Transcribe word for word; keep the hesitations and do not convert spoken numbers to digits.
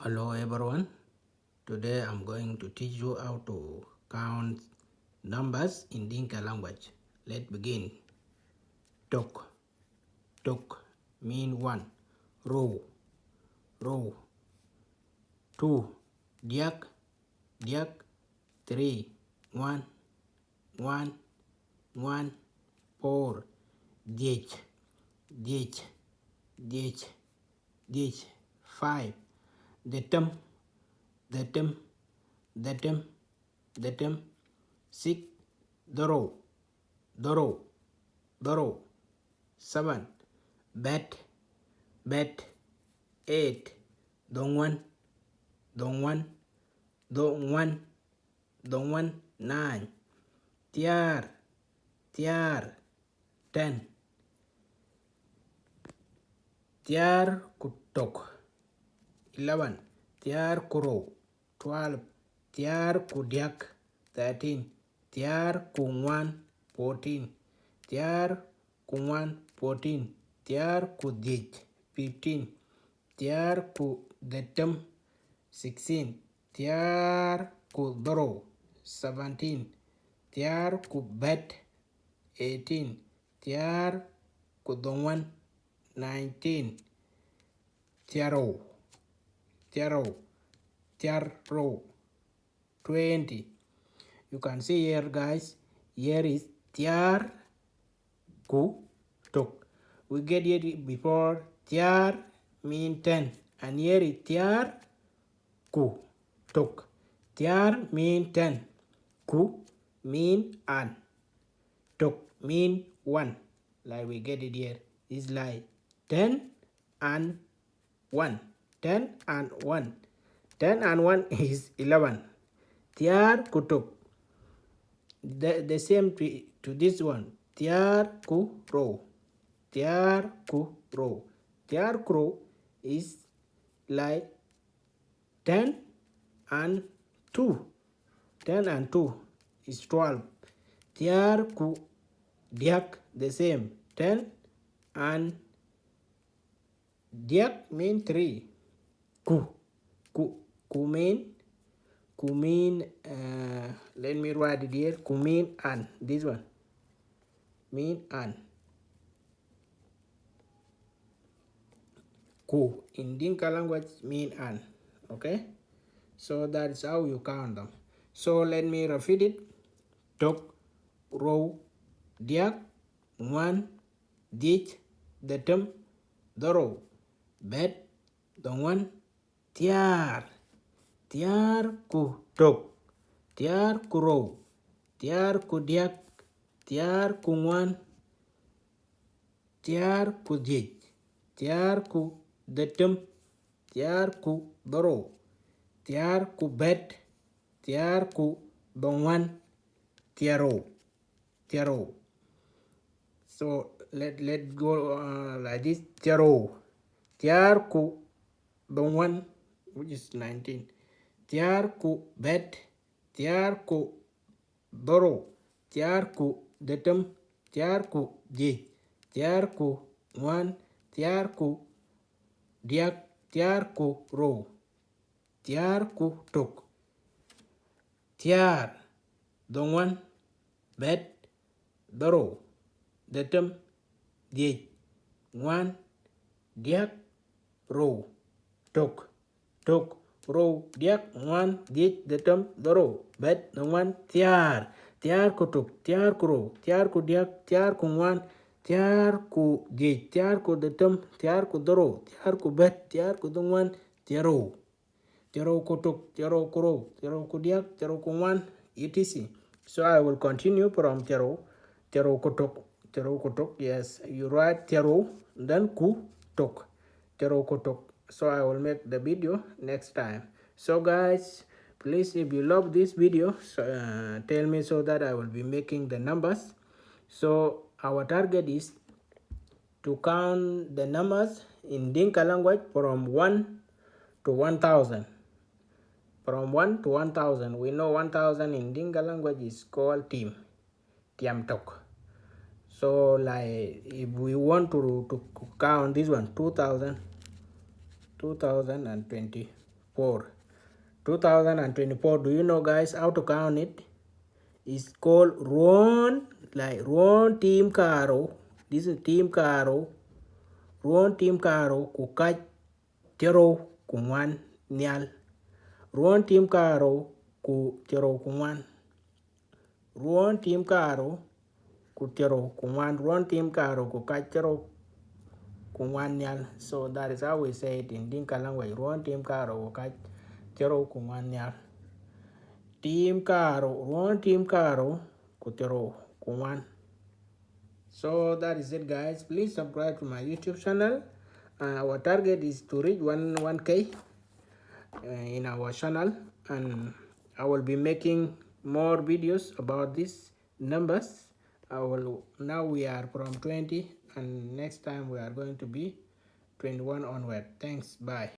Hello everyone. Today I'm going to teach you how to count numbers in Dinka language. Let's begin. Tök. Tök mean one. Rou. Rou. Two. Diäk. Diäk. Three. Ŋuan. Ŋuan. Ŋuan. Four. Dhiëc. Dhiëc. Dhiëc. Dhiëc. Five. Dhetem. Dhetem. Dhetem. Dhetem. Six. Dhorou. Dhorou. Dhorou. Seven. Bɛ̈t. Bɛ̈t. Eight. Dhoŋuan. Dhoŋuan. Dhoŋuan. Dhoŋuan. Nine. Thiäär. Thiäär. Ten. Thiäär ku tök. Eleven. Thiäär ku rou. Twelve. Thiäär ku diäk. Thirteen. Thiäär ku ŋuan. Fourteen. Thiäär ku ŋuan. Fourteen. Thiäär ku dhiëc. Fifteen. Thiäär ku dhetem. Sixteen. Thiäär ku dhorou. Seventeen. Thiäär ku bɛ̈t. Eighteen. Thiäär ku dhoŋuan. Nineteen. Thiärou. Thiärou. Thiärou. Twenty. You can see here, guys. Here is thiäär ku tök. We get it before. Thiäär mean ten. And here is thiäär ku tök. Thiäär mean ten. Ku mean an. Tök mean one. Like we get it here. It's like ten and one. Ten and one. Ten and one is eleven. Thiäär ku tök. The, the same to, to this one. Thiäär ku rou. Thiäär ku rou. Thiäär ku rou is like ten and two. Ten and two is twelve. Thiäär ku diäk, the same. Ten and diäk mean three. Ku. Ku. Ku mean. Ku mean. Uh, let me write it here. Ku mean an. This one. Mean an. Ku in Dinka language mean an. Okay? So that is how you count them. So let me repeat it. Tök, rou, diäk, ŋuan, dhiëc, dhetem, dhorou, bɛ̈t, dhoŋuan, thiäär. Thiäär ku tök. Thiäär ku rou. Thiäär ku diäk. Thiäär ku ŋuan. Thiäär ku dhiëc. Thiäär ku dhetem. Thiäär ku dhorou. Thiäär ku bɛ̈t. Thiäär ku dhoŋuan. Thiärou. Thiärou. So let, let go, uh, like this. Thiärou. Thiäär ku dhoŋuan, which is nineteen. Thiäär ku bɛ̈t. Thiäär ku dhorou. Thiäär ku dhetem. Thiäär ku dhiëc. Thiäär ku ŋuan. Thiäär ku diäk. Thiäär ku rou. Thiäär ku tök. Thiäär. Dhoŋuan. Bɛ̈t. Dhorou. Dhetem. Dhiëc. Ŋuan. Diäk. Rou. Tök. Tök. Rou. Diäk. Ŋuan. Dhiëc. Dhetem. Dhorou. Bɛ̈t. Dhoŋuan. Thiäär. Thiäär ku tök. Thiäär ku rou. Thiäär ku diäk. Thiäär ku ŋuan. Thiäär ku dhiëc. Thiäär ku dhetem. Thiäär ku dhorou. Thiäär ku bɛ̈t. Thiäär ku dhoŋuan. Thiärou. Thiärou ku tök, thiärou ku rou, thiärou ku diäk, thiärou ku ŋuan, et cetera. So I will continue from thiärou, thiärou ku tök, thiärou ku tök, yes, you write thiärou, then ku tök, thiärou ku tök. So I will make the video next time. So guys, please, if you love this video, so, uh, tell me so that I will be making the numbers. So our target is to count the numbers in Dinka language from one to one thousand. From one to one thousand. We know one thousand in Dinka language is called tim. Tiam tök. So, like, if we want to, to count this one, two thousand, two thousand and twenty. four. Two thousand and twenty-four, do you know, guys, how to count it? It's called ruɔ̈ɔ̈n, like ruɔ̈ɔ̈n tiim karou. This is tiim karou. Ruɔ̈ɔ̈n tiim karou ku kac thiërrou ku ŋuan nhial. Ruɔ̈ɔ̈n tiim karou ku thiërrou ku ŋuan. Ruɔ̈ɔ̈n tiim karou ku thiërrou ku ŋuan. Ruɔ̈ɔ̈n tiim karou ku kac thiërrou ku ŋuan nhial. So that is how we say it in Dinka language. Ruɔ̈ɔ̈n tiim karou ku kac thiërrou ku ŋuan nhial. Tiim karou, ruɔ̈ɔ̈n tiim karou ku thiërrou ku ŋuan. So that is it, guys. Please subscribe to my YouTube channel. Uh, our target is to reach one, one K, uh, in our channel, and I will be making more videos about these numbers. I will, now we are from twenty, and next time we are going to be twenty-one onward. Thanks. Bye.